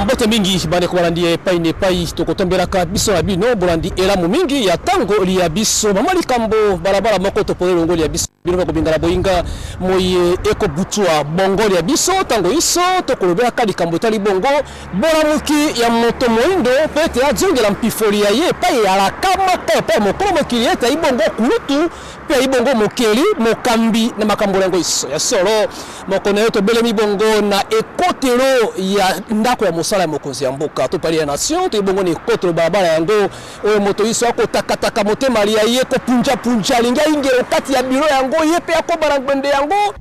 Mbote mingi bandeko balandi ya epai na epai, tokotombelaka biso na bino bolandi elamu mingi ya tango liya biso mama likambo balabala moko topona elongo liya biso bino bakobengana boyinga moye ekobutua bongo liya biso tango iso tokolobelaka likambo etali bongo bolamuki ya moto moindo mpe ete azongela mpifoli ya ye epai alakamaka epai mokolo mokili ete ayi bongo kulutu mpe ayi bongo mokeli mokambi na makambo na yango iso ya solo. Moko na yo tobelemi bongo na ekotelo ya ndako ya mosala ya mokonzi ya mboka to palais ya nation, toye bongo na ekotelo balabala yango oyo moto iso akotakataka motema lia ye kopunjapunja alingi ayingela okati ya biro yango ye mpe akoba na ngbende yango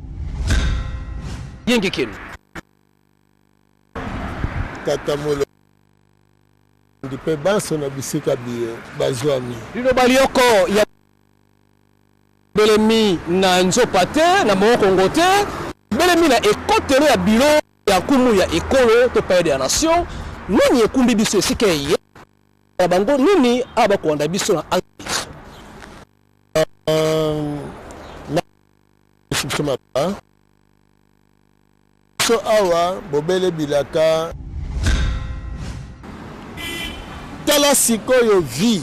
yenge kenu. Tata molongi mpe banso na bisika biye bazwami. Liloba lyoko ya Belemi na nzopa te, na Mongo-Kongo te, belemi na ekotelo ya bilo ya nkumu ya ekolo to palais de la nation. Nini ekumbi biso esika eye? Na bango nini awa bakolanda biso na angle? Biso awa bobele bilaka. Tala sikoyo vie,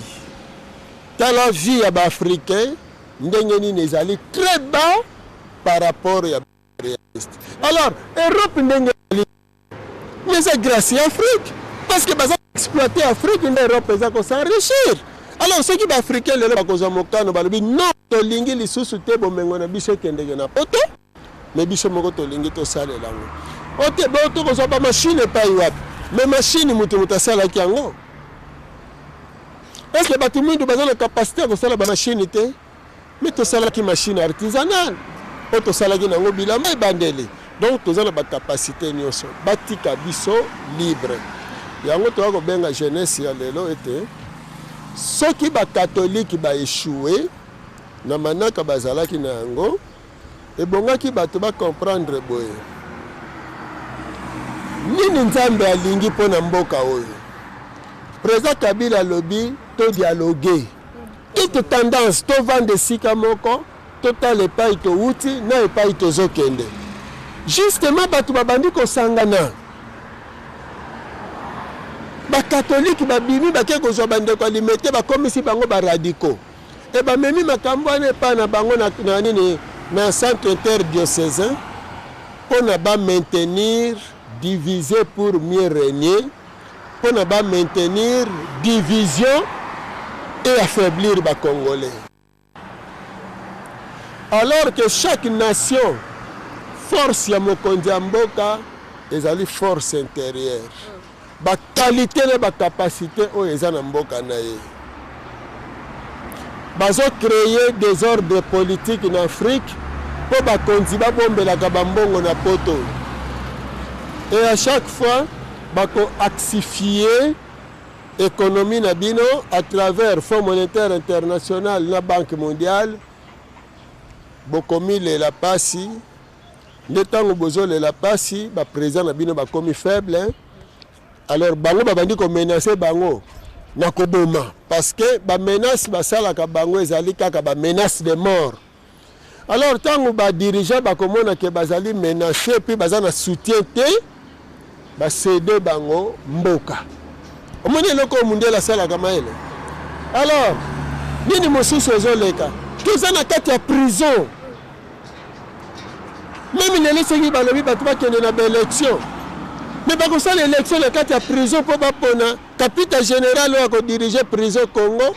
tala vie ya ba africains ndenge nini ezali très bas par rapport ya realiste. Alors Europe ndenge ezali mais eza grace ya Afrique parce que baza exploiter Afrique nde Europe eza ko s'enrichir. Alors soki ba africains lelo bakozwa mokano balobi non tolingi lisusu te bomengo na biso ekendeke na poto. Mais biso moko tolingi tosalela yango ote bo tokozwa ba machine epai wapi? Mais machine moto moto asalaki yango. Est-ce que bato mwindu baza na capacité ya kosala ba machine te? Mais tosalaki machine artisanale oyo tosalaki na yango bilamba ebandeli. Donc toza na ba capacité nyonso, batika biso libre. Yango toya kobenga jeunesse ya lelo ete soki ba catholique ba echoue na manaka bazalaki na yango, Ebongaki bato ba comprendre boye, nini Nzambe alingi mpo na mboka oyo? President Kabila alobi to dialoguer, toute tendance tovanda esika moko, totala epai towuti na epai tozokende. Justement bato babandi kosangana, ba catholiques babimi bake kozwa bandeko ya Limete, bakomisi bango ba radicaux. Et bamemi makambo wana epai na bango na, na nini na centre interdiocesain mpo na ba maintenir diviser pour mieux régner, mpo na ba maintenir division et affaiblir ba Congolais. Alors que chaque nation force ya mokonzi ya mboka ezali force intérieure. Ba qualites na ba capacites oyo eza na mboka na ye. Bazo creer desordre politique na Afrique po bakonzi babombelaka ba mbongo na poto. Et à chaque fois bako axifier economie na bino à travers Fonds monetaire international na Banque mondiale. Bokomilela pasi. Nde tango bozo lela pasi ba president na bino bakomi faible alors bango babandi ko menacer bango na koboma parce que ba menaces basalaka bango ezali kaka ba menaces de mort. Alors tango ba dirigeants bakomona ke bazali menacer puis baza na soutien te, ba ceder bango mboka. Omoni eloko oyo mundele asalaka mayele? Alors nini mosusu ezoleka? Toza na kati ya prison. Meme lelo soki balobi bato bakende na ba election, mais bakosala election na kati ya prison mpo bapona kapita general oyo akodirige prison Congo.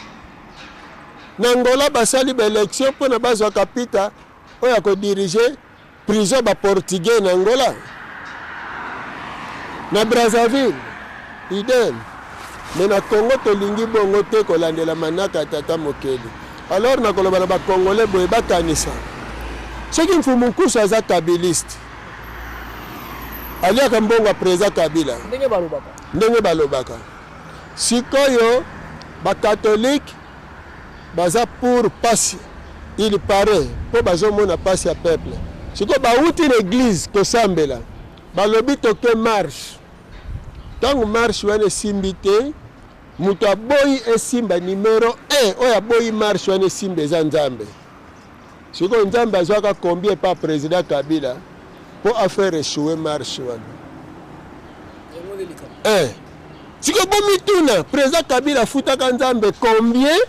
Na Angola basali ba election mpo na bazwa kapita oyo akodirige prison ba portugais na Angola. Na Brazzaville idem. Mais na Congo tolingi bongo te kolandela manaka ya tata mokeli. Alors nakoloba na ba congolais boye bakanisa soki Mfumu Nkusu aza kabiliste aliaka mbongo ya president Kabila ndenge balobaka, ndenge balobaka. Sikoyo ba catholique baza pour pasi il paraît po bazomona pasi ya peuple. Sikoyo bawuti na eglise kosambela balobi toke marche. Tango marche wana esimbi te, moto aboyi esimba numero 1 oyo aboyi marche wana esimba eza Nzambe. Sikoyo Nzambe azwaka combien epa president Kabila po a faire echouer marche wana? Eh. Sikoyo bomituna, président Kabila afutaka Nzambe combien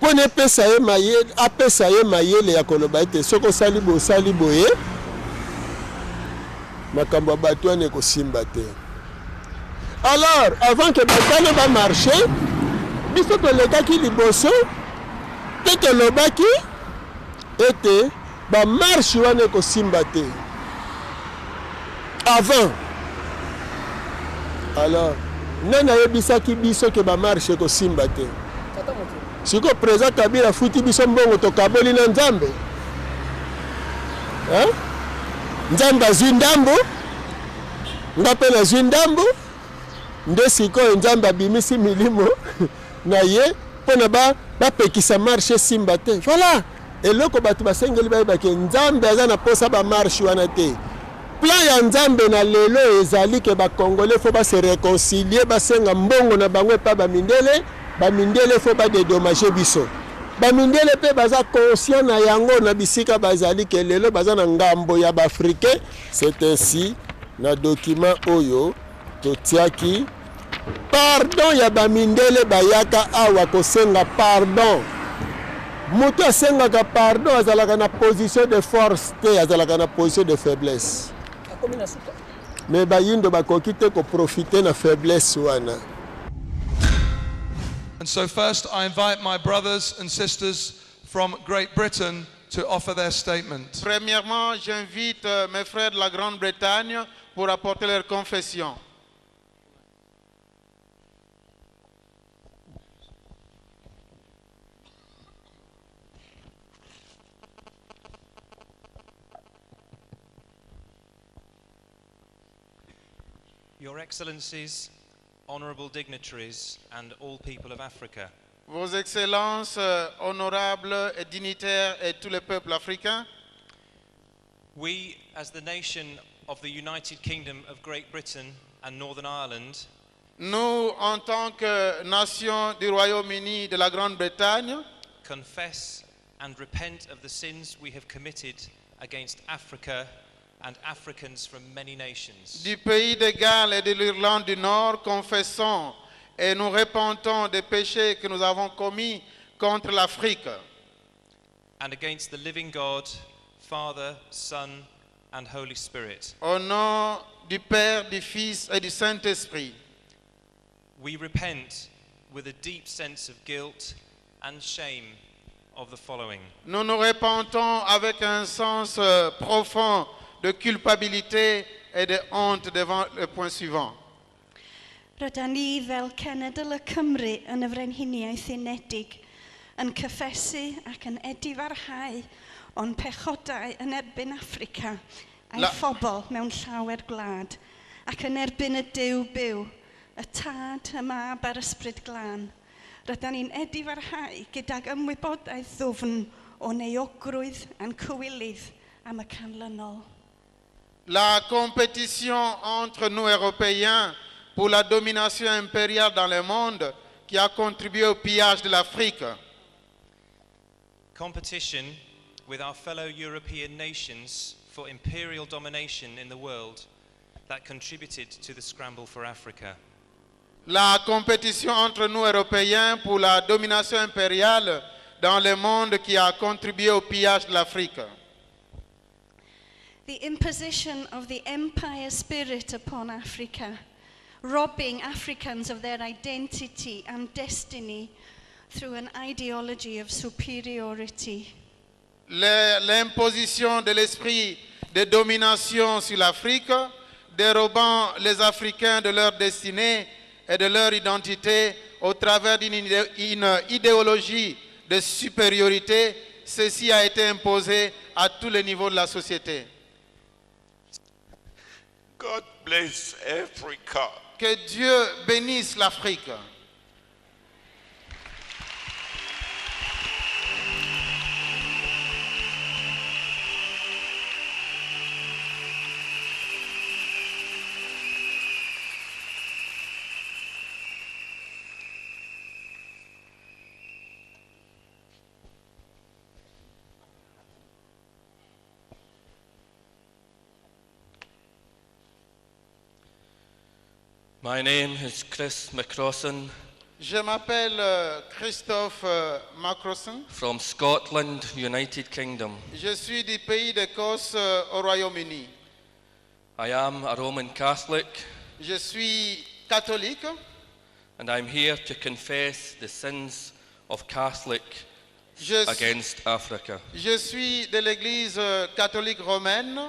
mpo na epesa ye mayele, apesa ye mayele ya koloba ete soki osali boye osali boye makambo ya bato wana ekosimba te. Alors avant que bato wana bamarche, biso tolekaki liboso mpe tolobaki ete bamarche wana ekosimba te avant. Alors nani ayebisaki biso ke bamarche ekosimba te? Sikoyo président Kabila afuti biso mbongo, tokaboli na Nzambe, hein? Nzambe azwi ndambo, nga mpe nazwi ndambo. Nde sikoyo Nzambe abimisi milimo na ye mpo na bapekisa marche esimba te. Voilà eloko bato basengeli bayeba ke Nzambe aza na posa bamarche wana te. Plan ya Nzambe na lelo ezali ke bacongolais fo base réconcilier, basenga mbongo na bango epai bamindele. Bamindele fo badedommage biso. Bamindele mpe baza conscient na yango na bisika bazali ke lelo baza na ngambo ya baafricain. C'est ainsi na document oyo totiaki pardon ya bamindele bayaka awa kosenga pardon. Moto asengaka pardon azalaka na position de force te, azalaka na position de faiblesse. Mais bayindo bakoki te koprofite na faiblesse wana. And so first I invite my brothers and sisters from Great Britain to offer their statement. Premièrement, j'invite mes frères de la Grande-Bretagne pour apporter leur confession. Your Excellencies, honorable dignitaries, and all people of Africa. Vos Excellences, honorables et dignitaires et tous les peuples africains, We, as the nation of the United Kingdom of Great Britain and Northern Ireland, nous, en tant que nation du Royaume-Uni de la Grande-Bretagne, confess and repent of the sins we have committed against Africa and Africans from many nations. du pays de Galles et de l'Irlande du Nord, confessons et nous repentons des péchés que nous avons commis contre l'Afrique and against the living God, Father, Son, and Holy Spirit. Au nom du Père, du Fils et du Saint-Esprit. We repent with a deep sense of guilt and shame of the following. Nous nous repentons avec un sens profond de culpabilité et de honte devant le point suivant. Rydan ni fel cenedl y Cymry yn y Frenhiniaeth Unedig yn cyffesu ac yn edifarhau o'n pechodau yn erbyn Affrica a'i phobl mewn llawer gwlad, ac yn erbyn y Duw byw, y Tad, y Mab a'r Ysbryd Glân. Rydan ni'n edifarhau gydag ymwybodaeth ddwfn o'n euogrwydd a'n cywilydd am y canlynol. La compétition entre nous Européens pour la domination impériale dans le monde qui a contribué au pillage de l'Afrique. Competition with our fellow European nations for imperial domination in the world that contributed to the scramble for Africa. La compétition entre nous Européens pour la domination impériale dans le monde qui a contribué au pillage de l'Afrique. The imposition of the empire spirit upon Africa, robbing Africans of their identity and destiny through an ideology of superiority. L'imposition de l'esprit de domination sur l'Afrique, dérobant les Africains de leur destinée et de leur identité au travers d'une idéologie de supériorité, ceci a été imposé à tous les niveaux de la société. God bless Africa. Que Dieu bénisse l'Afrique. My name is Chris McCrossan Je m'appelle Christophe Macrossan. from Scotland, United Kingdom. Je suis du pays d'Écosse au Royaume-Uni. I am a Roman Catholic Je suis catholique and I'm here to confess the sins of Catholic against Africa. Je suis de l'Église catholique romaine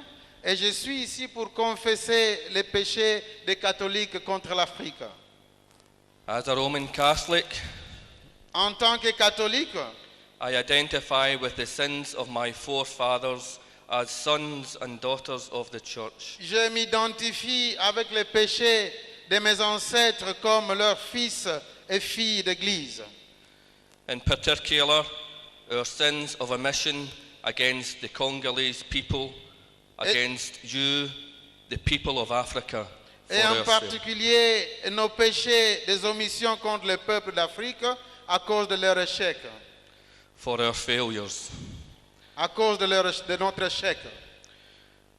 et je suis ici pour confesser les péchés des catholiques contre l'Afrique. As a Roman Catholic, En tant que catholique, I identify with the sins of my forefathers as sons and daughters of the Church. je m'identifie avec les péchés de mes ancêtres comme leurs fils et filles d'Église. In particular, our sins of omission against the Congolese people, against you, the people of Africa. for Et en our fail- particulier nos péchés des omissions contre le peuple d'Afrique à cause de leur échec, for our failures. à cause de notre échec.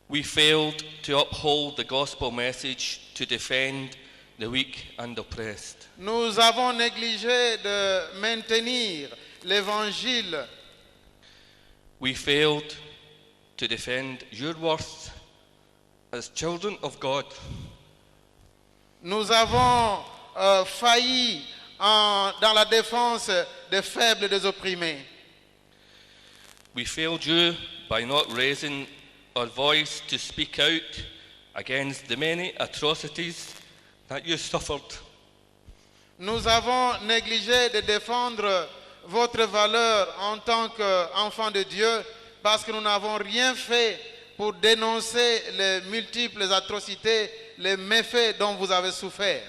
We failed to uphold the gospel message to defend the weak and oppressed. Nous avons négligé de maintenir l'évangile. We failed to defend your worth as children of God. Nous avons failli dans la défense des faibles et des opprimés. We failed you by not raising our voice to speak out against the many atrocities that you suffered. Nous avons négligé de défendre votre valeur en tant qu'enfant de Dieu parce que nous n'avons rien fait pour dénoncer les multiples atrocités, les méfaits dont vous avez souffert.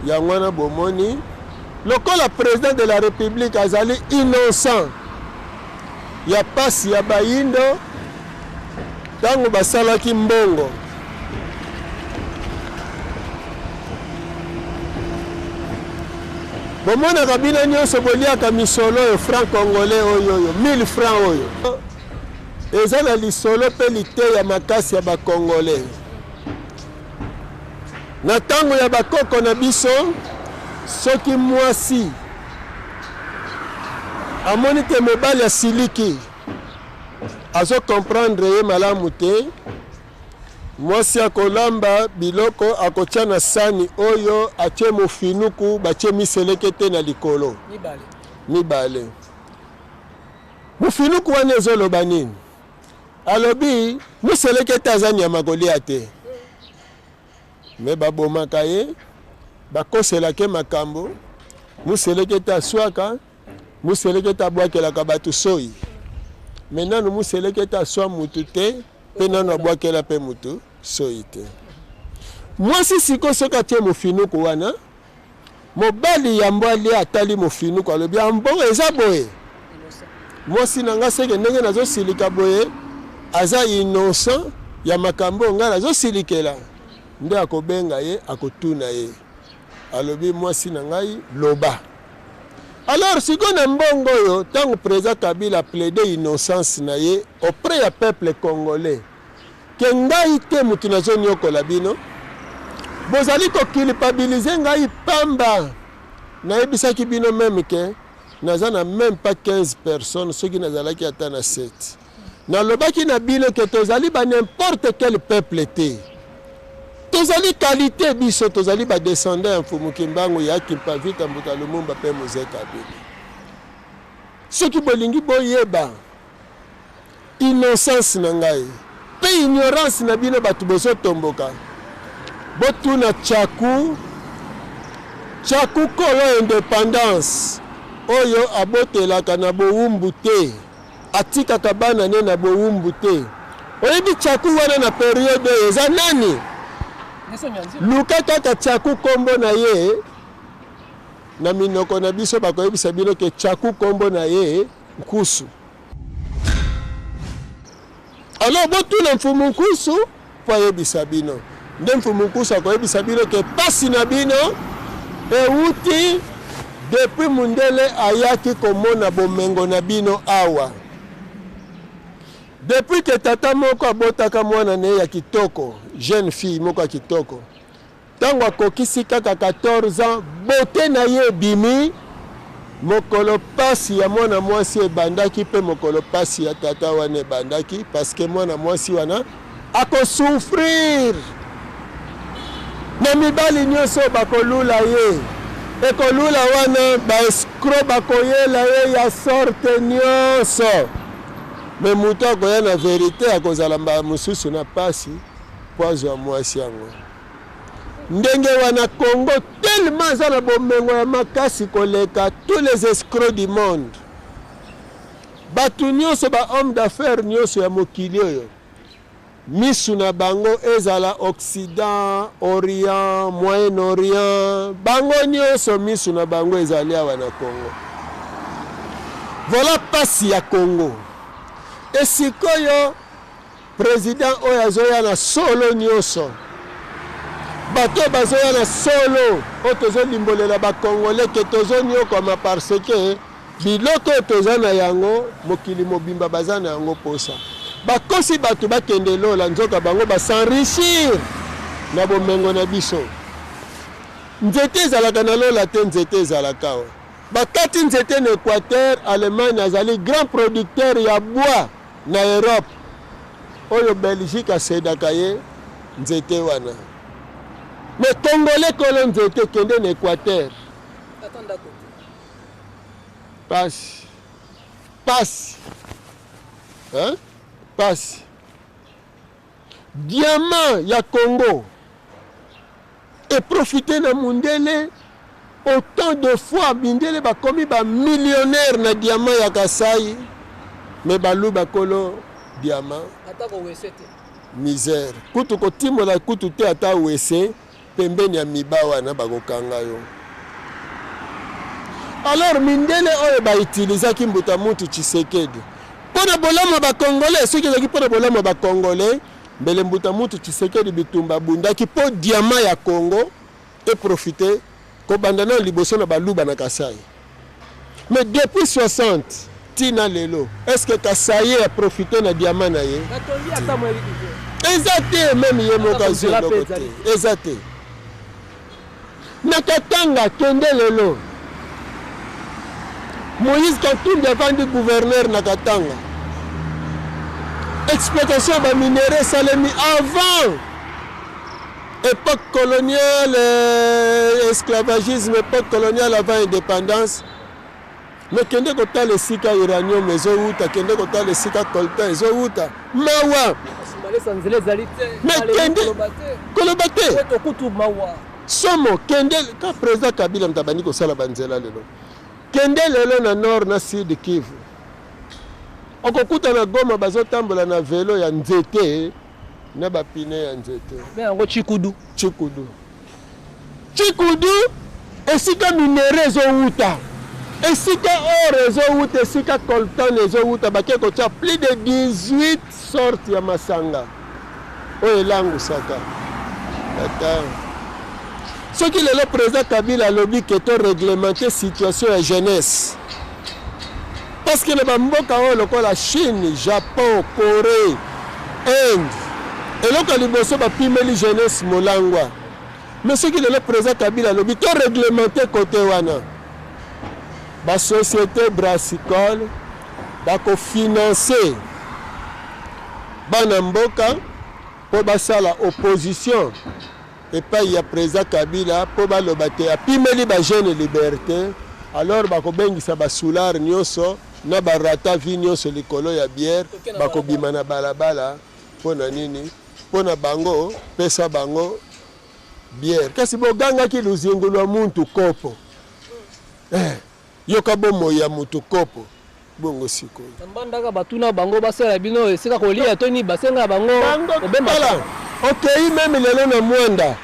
Yango wana bomoni lokola président de la République azali innocent ya pasi ya bayindo ntango basalaki mbongo. Bomonaka bino nyonso boliaka misolo oyo franc congolais oyo oyo 1000 francs oyo eza na lisolo mpe liteya makasi ya bakongolais. Na ntango ya bakoko na biso, soki mwasi amoni te mobali asiliki, azo comprendre ye malamu te, mwasi akolamba biloko akotia na sani oyo atie mofinuku, batie miseleke te na likolo. Mibale. Mofinuku wana ezoloba nini? Alobi miseleke te aza nyama kolia te. Me babomaka ye, bakoselaka makambo, museleke te aswaka, museleke te abwakelaka bato soyi. Me nanu museleke te aswa mutu te, pe nanu abwakela pe mutu soyi te. Mwasi siko soki atie mofinuku wana, mobali yambo alia atali mofinuku alobi ambo eza boye. Mwasi na nga seke ndenge nazosilika boye aza innocent ya makambo nga nazosilikela. Nde akobenga ye, akotuna ye. Alobi mwasi na ngai loba. Alors siko na mbongo oyo tango président Kabila plaide innocence na ye auprès ya peuple congolais ke ngai te mutu nazonyokola bino, bozali koculpabiliser ngai pamba. Nayebisaki bino même ke naza na même pas 15 personnes soki nazalaki ata na 7. Nalobaki na bino ke tozali ba n'importe quel peuple te. Tozali qualité biso, tozali ba descendants ya Mfumu Kimbangu, ya Kimpa Vita, Mbuta Lumumba pe Mzee Kabila. Soki bolingi boyeba innocence na ngai pe ignorance na bino bato bozotomboka, botuna Tchaku, Tchaku kolo indépendance oyo abotelaka na bowumbu te, atikaka bana ne na bowumbu te. Oyebi Tchaku wana na periode oyo eza nani? Luka kaka Tchaku kombo na ye na minoko na biso bakoyebisa bino ke Tchaku kombo na ye Nkusu. Alors botuna Mfumu Nkusu mpo ayebisa bino. Nde Mfumu Nkusu akoyebisa bino ke pasi na bino ewuti depuis mundele ayaki komona bomengo na bino awa. Depuis ke tata moko abotaka mwana na ye ya kitoko, jeune fille moko ya kitoko, Tango akokisi kaka 14 ans, beaute na ye ebimi, mokolo pasi ya mwana mwasi ebandaki pe mokolo pasi ya tata wana ebandaki, parce que mwana mwasi wana ako souffrir na mibali nionso bakolula ye, ekolula wana ba escrocs bakoyela ye ya sorte nionso, mais moto akoya na verite akozala mbala mosusu na pasi po azwa mwasi yango. Ndenge wana Congo tellement aza na bomengo ya makasi koleka tous les escrocs du monde. Bato nyonso ba hommes d'affaires nyonso ya mokili oyo misu na bango ezala Occident, Orient, Moyen-Orient, bango nyonso misu na bango ezali awa na Congo. Voilà pasi ya Congo. Et sikoyo President oyo azoya na solo nioso. Bato oyo bazoya na solo oyo tozolimbolela ba congolais ke tozoniokwama parce que biloko oyo toza na yango mokili mobimba baza na yango posa. Bakosi bato bakende lola nzoka bango ba s'enrichir na bomengo na biso. Nzete ezalaka na lola te, nzete ezalaka awa. Bakati nzete na Equateur, Allemagne azali grand producteur ya bois. Na Europe oyo Belgique a cedaka ye nzete wana mais congolais kolo nzete kende na Equateur pasi pasi hein pasi diamant ya Congo e profiter na mundele autant de fois mindele bakomi ba millionnaire na diamant ya Kasai mais baluba kolo diamant ata ko wese te misère kutu kotimola kutu te ata wese pembeni ya miba wana bakokanga yo alors mindele oyo ba utilisaki mbuta mutu Tshisekedi mpo na bolamu ya ba congolais soki ezalaki mpo na bolamu ya ba congolais Mbele Mbuta Mutu Tshisekedi bitumba abundaki po diamant ya Congo e profiter kobanda nanu liboso na baluba na Kasai. Mais depuis 60 ti na lelo est ce que Kasaie a profiter na diamant na ye? Te. Eza te meme ye moko azui eloko te. Eza te. Na Katanga kende lelo Moïse Katumbi avandi gouverneur na Katanga. Exploitation ya ba minerais esalemi avant époque coloniale, euh, esclavagisme, époque coloniale avant indépendance. Mais kende kotala esika uranium ezowuta, kende kotala esika coltan ezowuta. Mawa. Mais kende koloba te. Somo kende ka président Kabila moto abandi kosala banzela lelo. Kende lelo na nord na sud Kivu. Okokuta na Goma bazotambola na velo ya nzete na bapine ya nzete. Mais yango Chikudu. Chikudu. Chikudu esika minerais ezowuta esika or ezowuta esika coltan ezowuta bake kotya plus de 18 sorte ya masanga oyo elangusaka tata soki lelo président kabila alobi ke to réglemente situation ya jeunesse parce que na bamboka oyo lokola chine japon corée inde eloko ya liboso bapimeli jeunesse molangwa mais soki lelo président kabila alobi to réglemente kote wana basociété brassicole bakofinanse bana mboka mpo basala opposition epai ya president Kabila mpo baloba te apimeli ba jeune liberte alors bakobengisa ba soulard nyoso na ba rata vie nyoso likolo ya bière bakobima na balabala mpo na nini mpo na bango pesa bango bière kasi bogangaki luzingu lwa muntu kopo eh. Yoka bomoi ya moto kopo bongo sikoyo. Na mbandaka batuna bango basala bino esika kolia to nini basenga bango kobemba. Tala okeyi meme lelo na Mwanda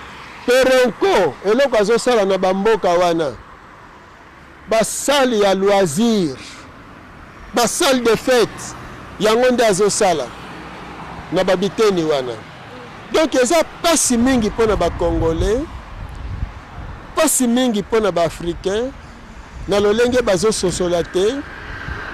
Perenco eloko azosala na ba mboka wana ba salle ya loisir. Ba salle de fete yango nde azosala na ba biteni wana. Donc eza pasi mingi pona ba congolais, pasi mingi pona ba africains na lolenge bazososola te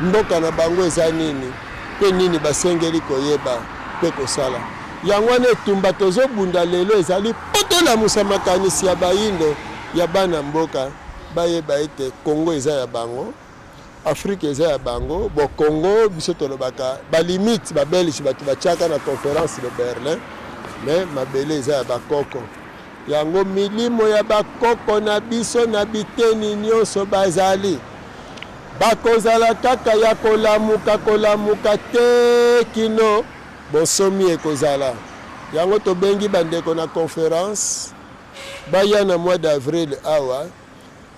mboka na bango eza nini pe nini basengeli koyeba pe kosala. Yango wana etumba tozobunda lelo ezali po tolamusa makanisi ya bayindo ya bana mboka bayeba ete Congo eza ya bango. Afrique eza ya bango, bon Congo biso tolobaka ba limite ba belge batu batiaka na conference de Berlin mais mabele eza ya bakoko yango milimo ya bakoko na biso na biteni nyonso bazali bakozala kaka ya kolamuka kolamuka te kino bonsomi ekozala yango tobengi bandeko na conference baya na mois d'avril awa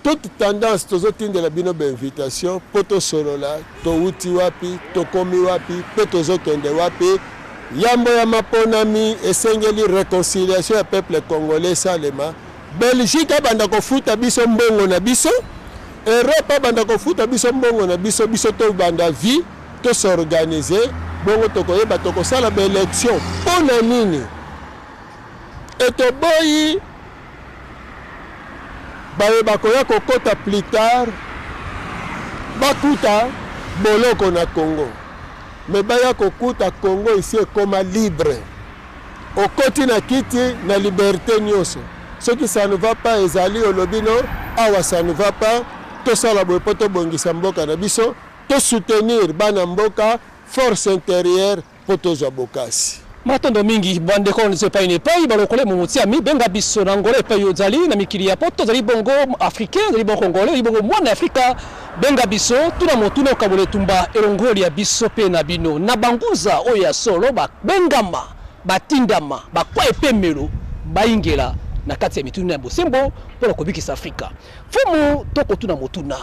Toute tendance tozo tindela bino ba invitation po tosolola towuti wapi, tokomi wapi pe tozo kende wapi. Yambo ya maponami esengeli reconciliation ya peuple congolais esalema. Belgique abanda kofuta biso mbongo na biso, Europe abanda kofuta biso mbongo na biso, biso tobanda vie, to s'organiser, bongo tokoyeba tokosala ba elections po na nini? Et toboyi Baye bakoya kokota plus tard bakuta boloko na Congo mais baya kokuta Congo esi ekoma libre okoti na kiti na liberte nioso soki ça ne va pas ezali olobi no awa ça ne va pas tosala boye po tobongisa mboka na biso to soutenir bana mboka force interieure mpo tozwa bokasi. Matondo mingi ba ndeko na biso epai na epai balokole momotiami benga biso na Angola epai ozali na mikili ya poto ozali bongo africain ozali bongo congolais ozali bongo mwana ya Afrika benga biso tuna motuna okabola etumba elongo lya biso mpe na bino na bangunza oyo ya solo babengama batindama bakwa epemelo bayingela na kati ya mituna ya bosembo mpo na kobikisa Afrika. Mfumu tokotuna motuna.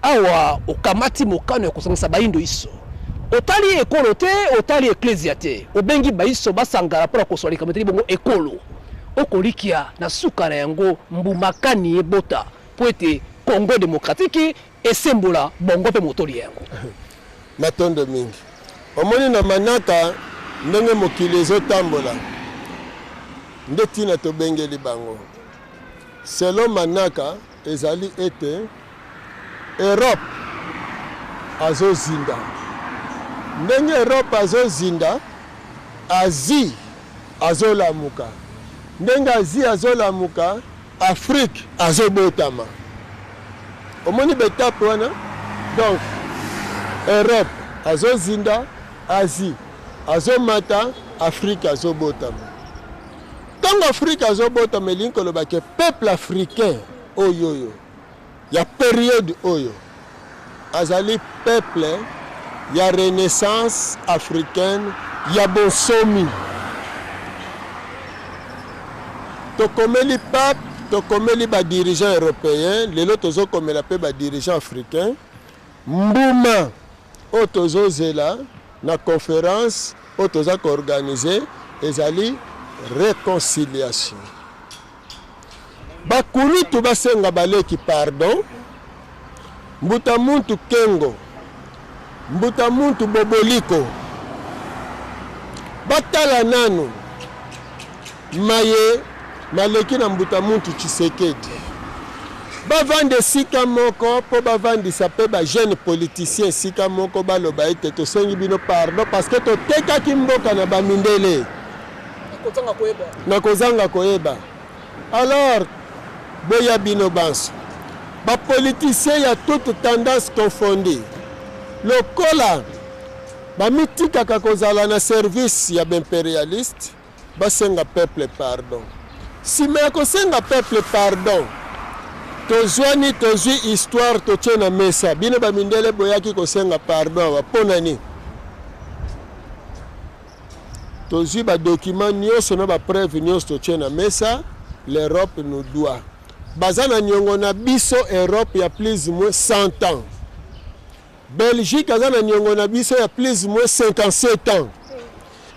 Awa okamati mokano ya kosangisa baindo inso, otali ekolo te, otali eklezia te, obengi bainso basangana mpo na koswa likambo etali bongo ekolo. Okolikia na suka na yango mbuma kani ebota mpo ete Congo demokratiki esembola bongo mpe motoli ya yango? Matondo mingi. Omoni na manaka ndenge mokili ezotambola nde tina tobengeli bango. Selon manaka ezali ete Europe azozinda. Ndenge Europe azozinda, Asie azolamuka. Ndenge Asie azolamuka, Afrique azobotama. Omoni ba etape wana? Donc Europe azozinda, Asie azomata, Afrique azobotama. Tango Afrique azobotama elingi koloba ke peuple africain oyoyo ya periode oyo azali peuple ya renaissance africaine ya bonsomi. Tokomeli pape, tokomeli ba dirigeants europeens, lelo tozokomela pe ba dirigeants africains mbuma oyo tozozela na conference oyo toza ko organiser ezali reconciliation. Ba kulutu basenga baleki pardon, mbuta muntu Kengo, mbuta muntu Boboliko batala nanu maye maleki na mbuta muntu Tshisekedi. Bavanda esika moko mpo bavandisa mpe ba jeunes politiciens esika moko baloba ete tosengi bino pardon parce que totekaki mboka na ba mindele na kozanga koyeba. Alors boya bino banso ba politiciens ya toute tendance confondue lokola bamitikaka kozala na service ya ba imperialistes basenga peuple pardon. Sima ya kosenga peuple pardon, tozwani tozwi histoire totie na mesa. Bino ba mindele boyaki kosenga pardon awa mpo na nini? Tozwi ba documents nionso na ba preuves nionso totie na mesa, l'Europe nous doit. Baza na niongo na biso Europe ya plus ou moins 100 ans. Belgique aza na niongo na biso ya plus ou moins 57 ans.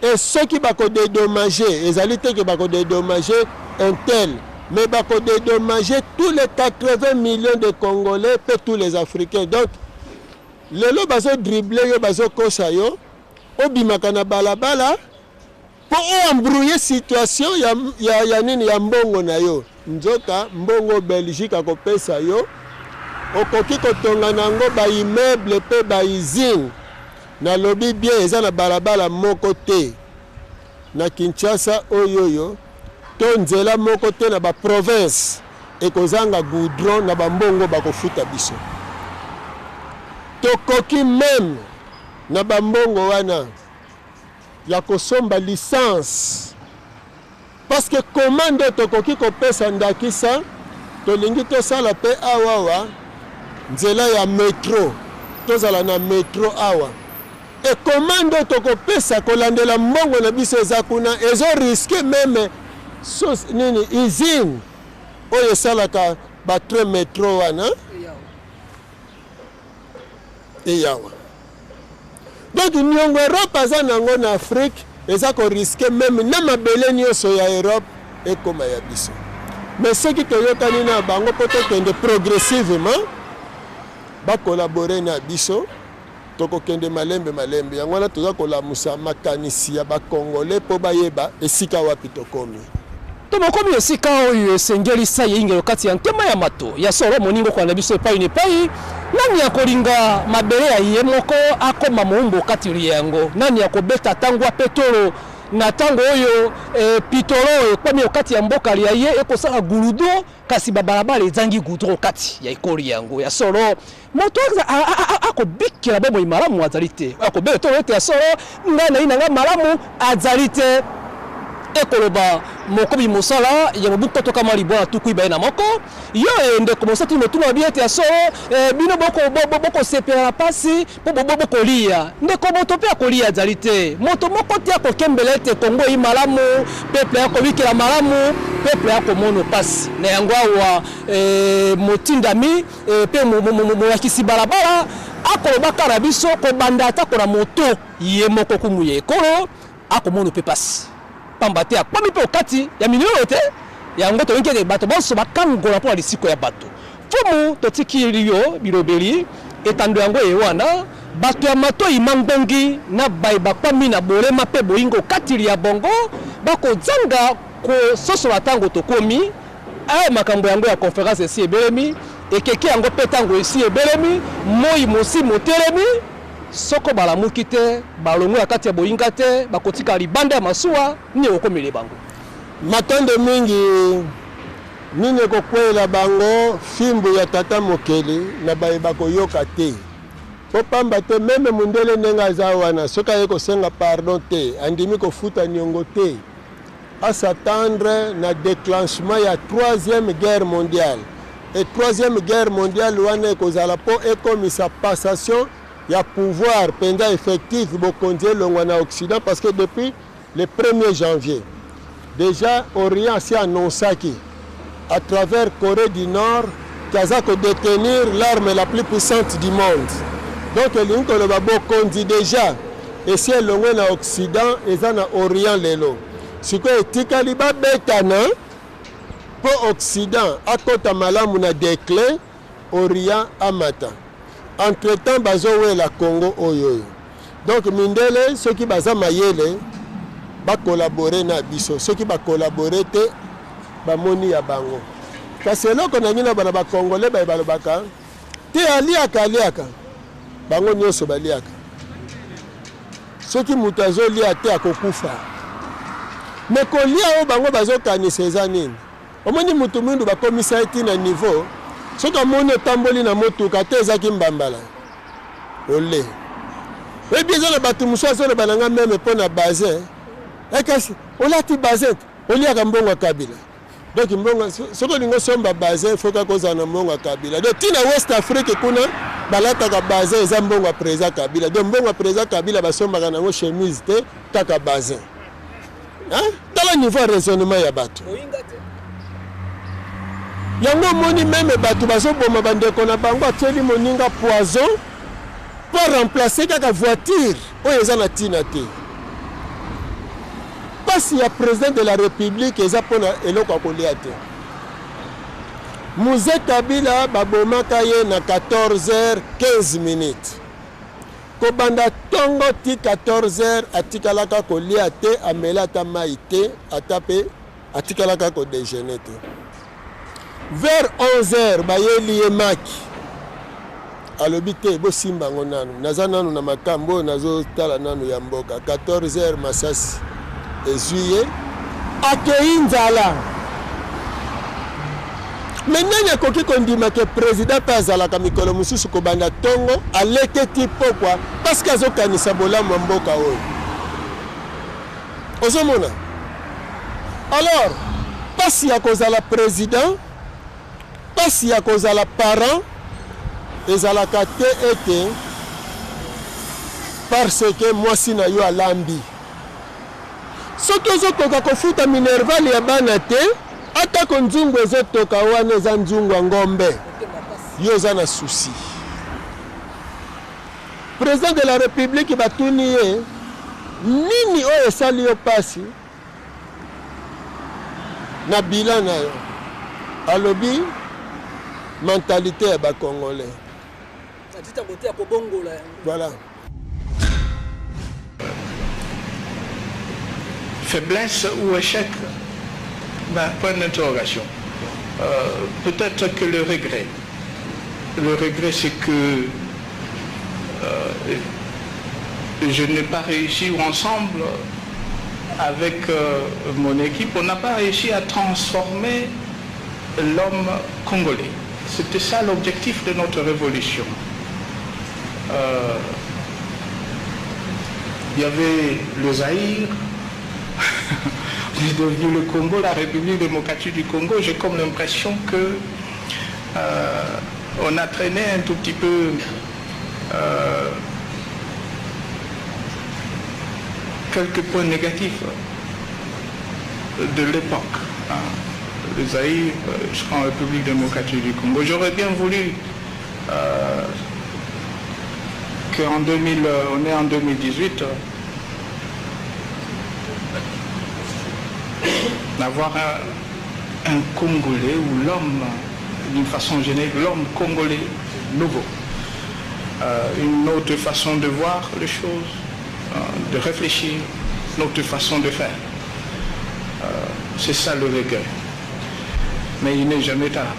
Et soki bako dedommager, ezali te que bako dedommager un tel, mais bako dedommager tous les 80 millions de Congolais pe tous les Africains. Donc, Lelo bazo dribbler yo, bazo kosa yo, obimaka na balabala po o embrouiller situation ya, ya, ya nini ya mbongo na yo. Nzoka mbongo Belgique akopesa yo okoki kotonga na yango ba immeuble pe ba usine. Nalobi bien eza na balabala moko te na Kinshasa oyoyo to nzela moko te na ba province ekozanga goudron na ba mbongo bakofuta biso. Tokoki meme na ba mbongo wana ya kosomba licence parce que comment nde tokoki kopesa ndakisa tolingi tosala pe awawa nzela ya metro tozala na metro awa e comment nde tokopesa kolandela mbongo na biso eza kuna ezo risque meme sos, nini usine oyo esalaka ba train metro wana eyawa. Donc niongo Europe aza nango na Afrique eza ko risquer meme na mabele nionso ya Europe ekoma ya biso. Mais soki toyokani na bango po tokende progressivement, ba collaborer na biso, tokokende malembe malembe. Yango wana toza kolamusa makanisi ya ba Congolais po bayeba esika wapi tokomi. Tomokomi esika oyo esengeli sai eyingelo kati ya ntema ya mato. Ya solo, moninga okolanda biso epai na epai. Nani akolinga mabele ya ye moko akoma moumbo kati lya yango? Nani akobeta tangwa petolo na tango oyo e, pitolo ekwami okati ya mboka lya ye ekosala guludo, kasi babalabala ezangi gudro kati ya ekolo yango? Ya solo, moto akobikela bomoi malamu azali te. Akobela tolo ete ya solo ngai nayi na ngai malamu azali te. Ekoloba mokomi mosala ya mobu 1921. Yo e ndeko mosatu motuna babi ete ya solo e, bino bokosepela na pasi mpo bokoliya. Ndeko, moto mpe akoliya azali te. Moto moko te akokembela ete Kongo eyi malamu, peuple akobikela malamu, peuple akomono pasi. Na yango awa e, motindami mpe molakisi balabala akolobaka na biso kobanda atako na moto ye moko kumu ya ekolo akomono mpe pasi, pamba te akomi mpe okati ya miliono te. Yango tolingi ete bato bonso bakangola mpo na lisiko ya bato. Mfumu, totikili yo bilobeli etando yango ye wana bato ya matoi mangbongi na baye bakwami na bolema mpe boyingo kati lya bongo bakozanga kososola ntango tokomi awa. Makambo yango ya conference esi ebelemi, ekeke yango mpe ntango esi ebelemi, moi mosi motelemi. Soko balamuki te, balongwe na kati ya boyinga te, bakotikala libanda ya masuwa. Nini ekokomele bango? Matondo mingi. Nini ekokweyela bango? Fimbu ya Tata Mokeli na baye bakoyoka te. Po pamba te meme mundele ndenge aza wana soki aye kosenga pardon te, andimi kofuta niongo te, a s'attendre na declenchement ya troisième guerre mondiale. Et troisième guerre mondiale wana ekozala po ekomisa passation ya pouvoir penza effectif, bokonzi elongwa na Occident, parce que depuis le 1er janvier déjà Orient asi annoncaki à travers Corée du Nord qu'aza ko détenir l'arme la plus puissante du monde. Donc elingi koloba bokonzi déjà esi elongwe na Occident, eza na Orient lelo. Sikoyo etikali babetana po Occident akota malamu na déclin, Orient amata. Entre temps bazowela Congo oyo oyo. Donc mindele soki baza mayele ba collaborer na biso, soki ba collaborer te bamoni ya bango. Kasi eloko na ngi na bana ba Congolais baye balobaka te aliaka aliaka, bango nyonso baliaka. Soki moto azolia te akokufa. Me kolia oyo bango bazokanisa eza nini? Omoni mutu mwindu bakomisa ye ti na niveau soki amoni otamboli na motuka te ezaki mbambala ole. Oyebi eza na bato mosusu azoloba na nga meme mpo na bazin, ekasi olati bazin te oliaka mbongo ya Kabila. Donc mbongo soki olingi osomba bazin faut kaka ozala na mbongo ya Kabila. Donc ti na West Afrique kuna balataka bazin eza mbongo ya président Kabila. Donc mbongo ya président Kabila basombaka nango chemise te, kaka bazin. Hein? Tala niveau ya raisonnement ya bato. Yango omoni meme bato bazoboma bandeko na bango, atieli moninga poison po remplacer kaka voiture oyo eza na ntina te. Pasi ya président de la République eza mpona eloko ya kolia te. Mzee Kabila babomaka ye na 14h15 minutes. Kobanda tongo ti 14 heures atikalaka kolia te, amela ata mayi te, ata pe atikalaka ko dejeuner te. Vers 11 heures bayeli ye maki, alobi te bosimba yango nanu, naza nanu na makambo oyo nazotala nanu ya mboka. 14 heures masasi ezwi ye, akeyi nzala. Mais nani akoki kondima ke president pe azalaka mikolo mosusu kobanda tongo aleke ti pokwa parce que azokanisa bolamu ya mboka oyo? Ozomona? Alors pasi ya kozala president, pasi ya kozala parent ezalaka te ete parce que mwasi na yo alambi. Soki ozokoka kofuta minerval ya bana te, atako nzungu ezotoka wana eza nzungu ya ngombe, yo oza na souci. President de la Republique batuni ye nini oyo esali yo pasi na bilan na yo, alobi mentalite ya ba Congolais. Voilà. Faiblesse ou échec? Ben, point d'interrogation. Euh, peut-être que le regret. Le regret, c'est que euh, je n'ai pas réussi, ou ensemble, avec euh, mon équipe, on n'a pas réussi à transformer l'homme congolais. C'était ça l'objectif de notre révolution. Euh, il y avait le Zaïre, on est devenu le Congo, la République démocratique du Congo. J'ai comme l'impression que euh, on a traîné un tout petit peu euh, quelques points négatifs de l'époque. Hein. Le Zaïre jusqu'en République démocratique du Congo. J'aurais bien voulu euh, qu'en 2000, on est en 2018, d'avoir un, un Congolais ou l'homme, d'une façon générale, l'homme congolais nouveau. Euh, une autre façon de voir les choses, euh, de réfléchir, une autre façon de faire. Euh, c'est ça le regret. Mais il n'est jamais tard.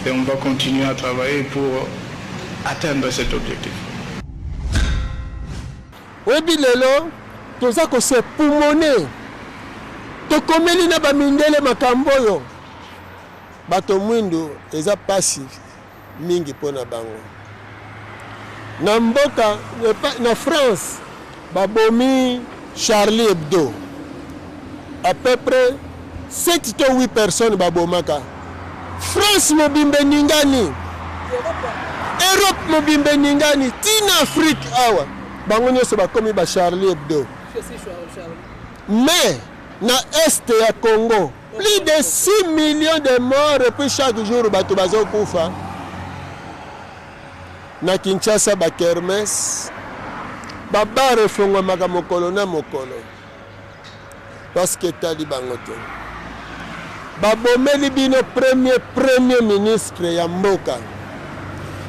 Et on va continuer à travailler pour atteindre cet objectif. Oyebi lelo toza ko se poumoner, tokomeli na ba mindele makambo oyo bato mwindu eza pasi mingi mpo na bango. Na mboka na France babomi Charlie Hebdo à peu près 7 to 8 personnes babomaka. France mobimba eningani, Europe mobimba eningani, ti na Afrique awa bango nyonso bakomi ba Charlie Hebdo. Mais na est ya Congo plus de 6 millions de morts et puis chaque jour bato bazokufa na Kinshasa, ba kermesse, ba bar efongwamaka mokolo na mokolo parce que etali bango te. Babomeli bino premier premier ministre ya mboka,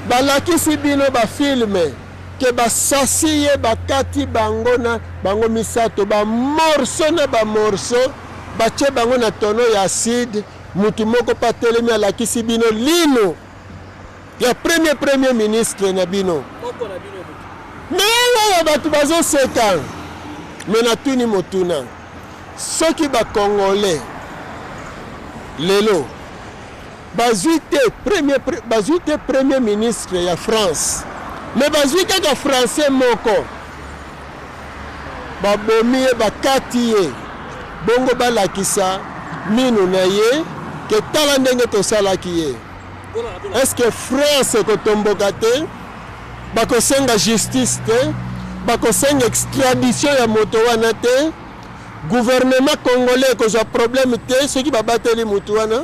balakisi bino ba filme ke basasi ye, bakati bango na bango misato ba morceau na ba morceau, batie bango na tonneau ya acide. Mutu moko pa telemi alakisi bino lino ya premier premier ministre na bino. Mais awa bato bazoseka. Me natuni motuna, soki ba Congolais lelo bazwi te premier, bazwi te premier ministre ya France, me bazwi kaka français moko, babomi ye, bakati ye, bongo balakisa minu na ye ke tala ndenge tosalaki ye, est-ce que France ekotomboka te? Bakosenga justice te, bakosenga extradition ya moto wana te, gouvernement congolais ekozwa problème te soki babateli moto wana.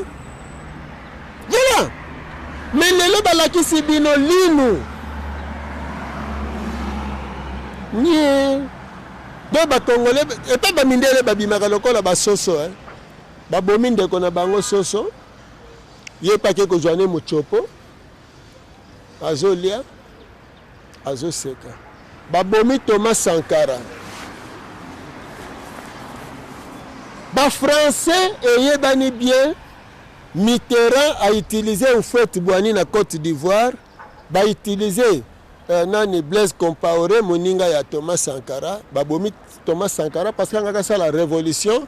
Voilà. Mais lelo balakisi bino linu nie. Donc ba congolais epa ba mindele babimaka lokola ba soso hein. Babomi ndeko na bango soso, ye pake kozwa ne mutshopo azolia. Azoseka. Babomi Thomas Sankara. Ba français eyebani bien Mitterrand a utilisé Houphouët Boigny na Cote d'Ivoire, ba utiliser euh, nani Blaise Compaoré moninga ya Thomas Sankara, babomi Thomas Sankara parce que angaka sala révolution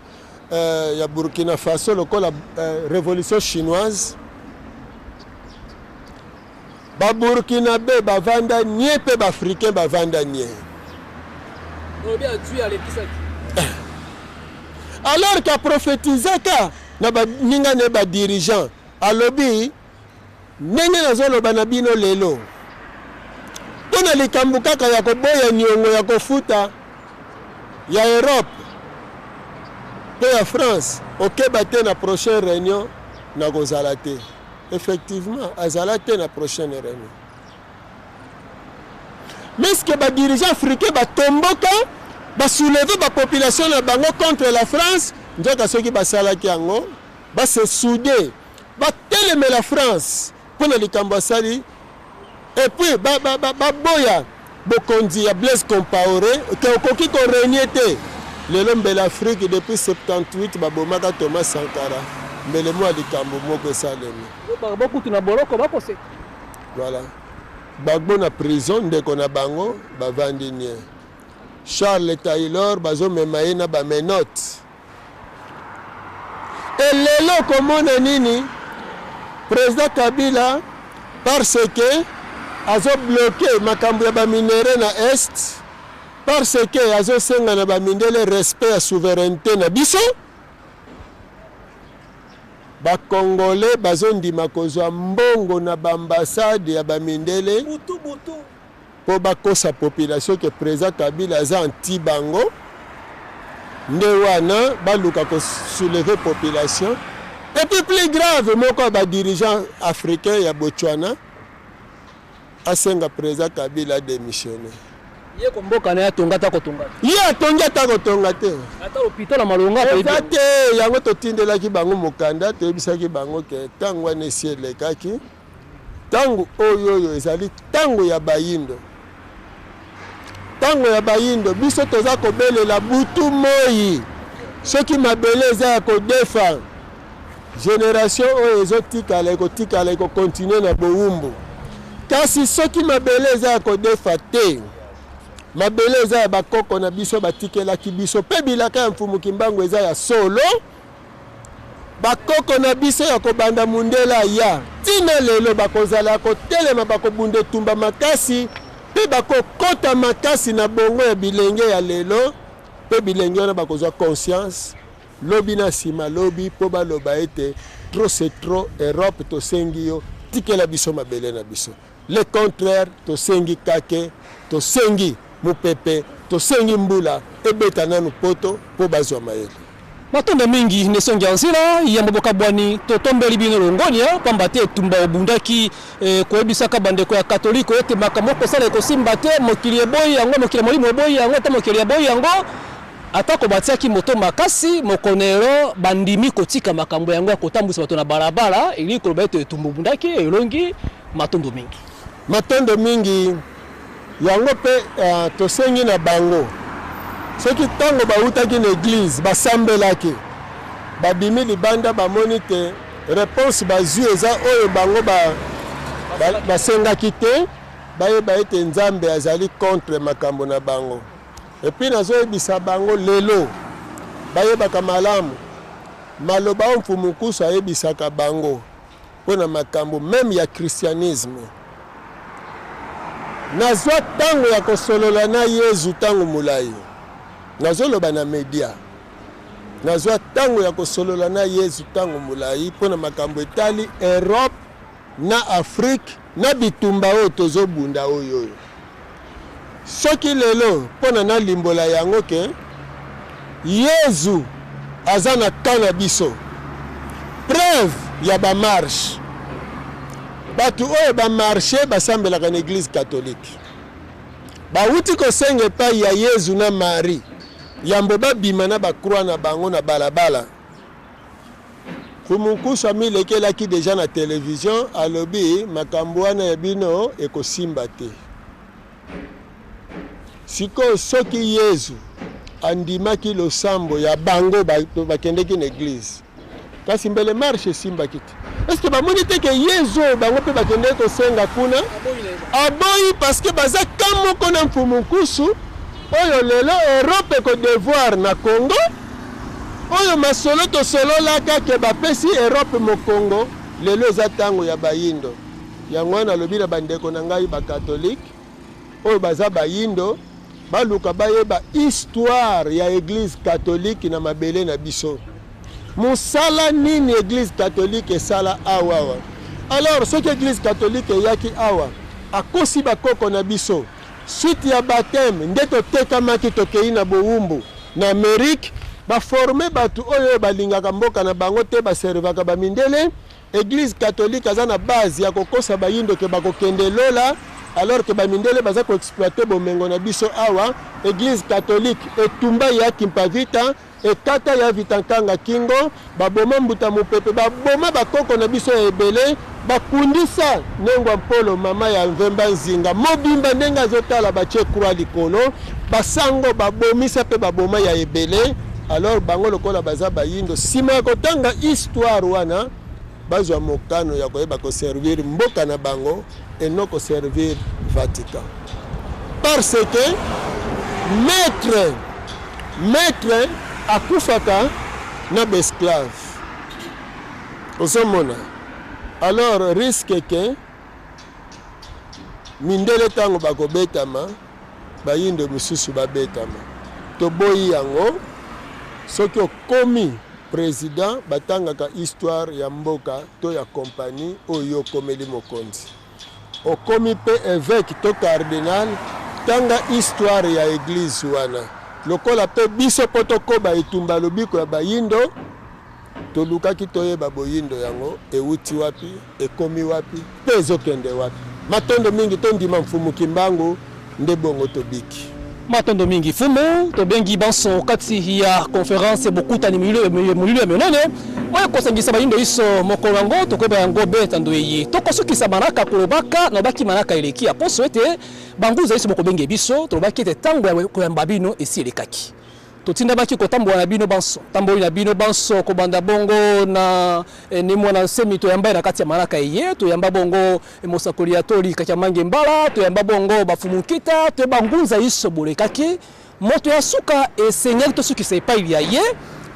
euh, ya Burkina Faso lokola euh, révolution chinoise. Ba Burkinabe bavanda nie mpe ba Africain bavanda nie. Olobi azwi alekisaki. Alors qu'aprophétisaka na baninga na ye ba dirigeant alobi ndenge nazoloba na bino lelo mpo na likambo kaka ya koboya niongo ya kofuta ya Europe mpe ya France, okeba te na prochaine réunion nakozala te. Effectivement, azala te na prochaine réunion. Mais ce que ba dirigeants africains ba tomboka, ba soulever ba population na bango contre la France, nzoka soki basalaki yango, ba se souder, ba telemela France mpo na likambo asali, et puis ba ba ba baboya bokonzi ya Blaise Compaoré ke okoki ko régner te. Lelo mbele Afrique depuis 78 babomaka Thomas Sankara, mbele mwa likambo moko esalemi. Gbagbo kutu na boloko bakoseka. Voilà. Gbagbo na prison, ndeko na bango bavandi nie. Charles Taylor bazomema ye na ba menottes. Et lelo okomona nini? President Kabila parce que azo bloquer makambo ya ba minerais na est, parce que azosenga na ba mindele respect ya souveraineté na biso. Ba Congolais bazondima kozwa mbongo na ba ambassade ya ba mindele butu butu po bakosa population que president Kabila aza anti bango, nde wana baluka ko soulever population. Et puis plus grave, moko ya ba dirigeants africains ya Botswana asenga president Kabila démissionner. Ye ko mboka na ye atonga ata kotonga te. Ye atongi ata kotonga te. Ata hôpital ya malonga eza te. Yango totindelaki bango mokanda, toyebisaki bango ke ntango wana esi elekaki. Ntango oyo oyo ezali ntango ya bayindo. Ntango ya bayindo, biso toza kobelela butu moi. Soki mabele eza ya kodefa, generation oyo ezotikala ekotikala ekokontinue na bowumbu. Kasi soki mabele eza ya kodefa te, mabele eza ya bakoko na biso batikelaki biso, mpe bilaka ya Mfumu Kimbangu eza ya solo. Bakoko na biso ya kobanda mundele aya tina lelo bakozala ya kotelema, bakobunda etumba makasi mpe bakokota makasi na bongo ya bilenge ya lelo, mpe bilenge wana bakozwa conscience lobi na nsima lobi mpo baloba ete trop c'est trop, Europe tosengi yo tikela biso mabele na biso. Le contraire, tosengi kake, tosengi mopepe, tosengi mbula ebeta nanu poto mpo bazwa mayele. Matondo mingi Nesongi ya nzila yambo bokabwani, totombeli bino longonya pamba te etumba obundaki eh, koyebisaka bandeko ya katoliko ete makambo okosala ekosimba te, mokili eboyi yango, mokili ya molimo eboyi yango, ata mokili eboyi yango. Atako batiaki moto makasi, mokonelo bandimi kotika makambo yango ya kotambwisa bato na balabala, elingi koloba ete etumba obundaki elongi. Matondo mingi. Matondo mingi. Yango mpe uh, tosengi na bango soki ntango bautaki na eglize basambelaki, babimi libanda bamoni te reponse bazwi eza oyo bango basengaki ba, te, bayeba ete Nzambe azali contre makambo na bango. Epuis nazoyebisa bango lelo bayebaka malamu maloba oyo Mfumu Nkusu ayebisaka bango mpo na makambo meme ya christianisme. Nazwa ntango ya kosolola na Yezu ntango molai, nazoloba na media. Nazwa ntango ya kosolola na Yezu ntango molai mpo na makambo etali Europe na Afrique na bitumba oyo tozobunda oyo oyo. Soki lelo mpo na nalimbola yango ke Yezu aza na camp na biso, preuve ya ba marche, bato oyo ba marche basambelaka na eglise catholique bawuti kosenga epai ya Yezu na Marie yambo babima na ba croix na bango na balabala. Mfumu Nkusu amilekelaki deja na television, alobi makambo wana ya bino ekosimba te. Sikoyo soki Yezu andimaki losambo ya bango bakendeki na eglise, kasi mbele marche esimbaki te. Est-ce que bamoni te ke Yezu oyo bango mpe bakendeki kosenga kuna aboyi, parce que baza ka moko na Mfumu Nkusu oyo lelo Europe ekodevoir na Congo, oyo masolo tosololaka ke bapesi Europe mokongo, lelo eza tango ya bayindo. Yango wana nalobi na bandeko na ngai ba catholique oyo baza bayindo, baluka bayeba histoire ya eglise catholique na mabele na biso. Mosala nini eglise catholique esala awa awa? Alors soki eglise catholique eyaki awa, akosi bakoko na biso. Suite ya baptême nde totekamaki, tokei na bowumbu na Amerique. Ba former batu oyo balingaka mboka na bango te, ba servaka ba mindele. Eglise catholique aza na base ya kokosa bayindo ke bakokende lola, alors que ba mindele baza ko exploiter bomengo na biso awa. Eglise catholique etumba ya Kimpa Vita, ekata ya Vita Nkanga kingo, baboma Mbuta Mupepe, baboma bakoko na biso ya ebele, bakundisa Nengwa Mpolo mama ya Mvemba Nzinga mobimba ndenge azotala, batie croix likolo, basango babomisa pe baboma ya ebele. Alors bango lokola baza bayindo, sima ya kotanga histoire wana bazwa mokano ya koyeba ko servir mboka na bango et non ko servir Vatican, parce que maître akufaka na ba esclave, ozomona. Alors risque ke mindele tango bakobetama, bayindo misusu babetama, toboyi yango. Soki okomi president, batangaka histoire ya mboka to ya compagnie oyo yo okomeli mokonzi. Okomi pe eveque to cardinal, tanga histoire ya eglise wana. Lokola pe biso po tokoba etumba lobiko ya bayindo, tolukaki toyeba boyindo yango ewuti wapi, ekomi wapi pe ezokende wapi. Matondo mingi, tondima Mfumu Kimbangu nde bongo tobiki. Matondo mingi Mfumu, tobengi banso kati ya conference bokutani molulu ya monene oyo ekosangisa bayindo iso mokolo yango tokoyeba yango be tando eye tokosukisa manaka kolobaka nalobaki manaka eleki ya poso ete banguza iso bokobenge biso tolobaki ete tango ya koyamba bino esi elekaki. Totindamaki kotambola na bino banso, tamboli na bino banso kobanda bongo na ne Mwana Nsemi toyamba ye na kati ya manaka eye, toyamba bongo mosakoli ya toli Kakiamange Mbala, toyamba bongo bafumu Nkita, toyeba ngunza iso bolekaki. Moto ya suka esengeli tosukisa epai ya ye,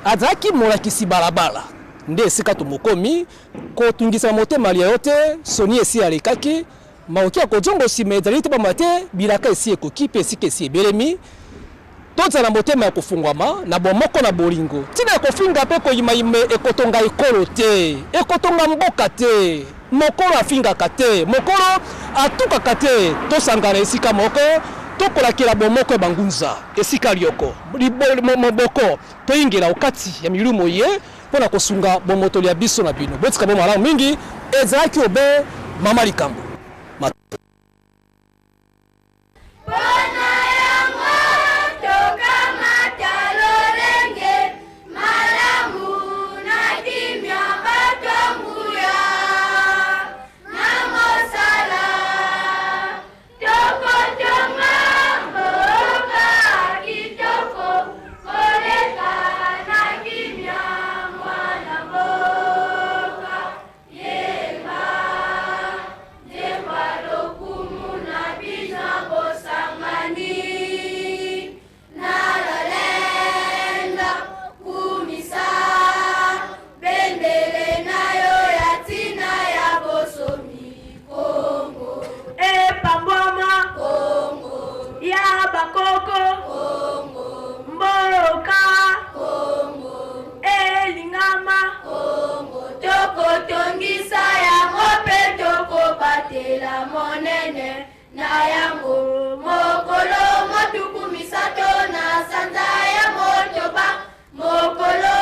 azalaki molakisi balabala. Nde esika tomokomi, kotungisa motema lya yo te, soni esi alekaki, makoki ya kojongo nsima ezali te pamba te bilaka esi ekoki mpe esika esi ebelemi. Tozala na motema ya kofungwama, na bomoko, na bolingo. Ntina ya kofinga mpe koyimayima ekotonga ekolo te, ekotonga mboka te. Mokolo afingaka te, mokolo atukaka te. Tosangana esika moko, tokolakela bomoko ya bangunza esika lyoko, moboko, toyingela okati ya milulu moye mpo na kosunga bomoto lya biso na bino. Botika bo malamu mingi, ezalaki obe mama likambo. Pona yango tokamata lolenge malamu na kimia bato ya nguya na mosala tokotonga mboka kitoko koleka na kimia mwana mboka. Yemba nzembo ya lokumu na bino ya bosangani na lolendo, kumisa bendele na yo ya ntina ya bosomi, Congo. Epambwama Congo ya bakoko Congo mboka Congo elingama Congo tokotongisa yango mpe tokobatela monene na yango mokolo motuku misato na sanza ya motoba mokolo.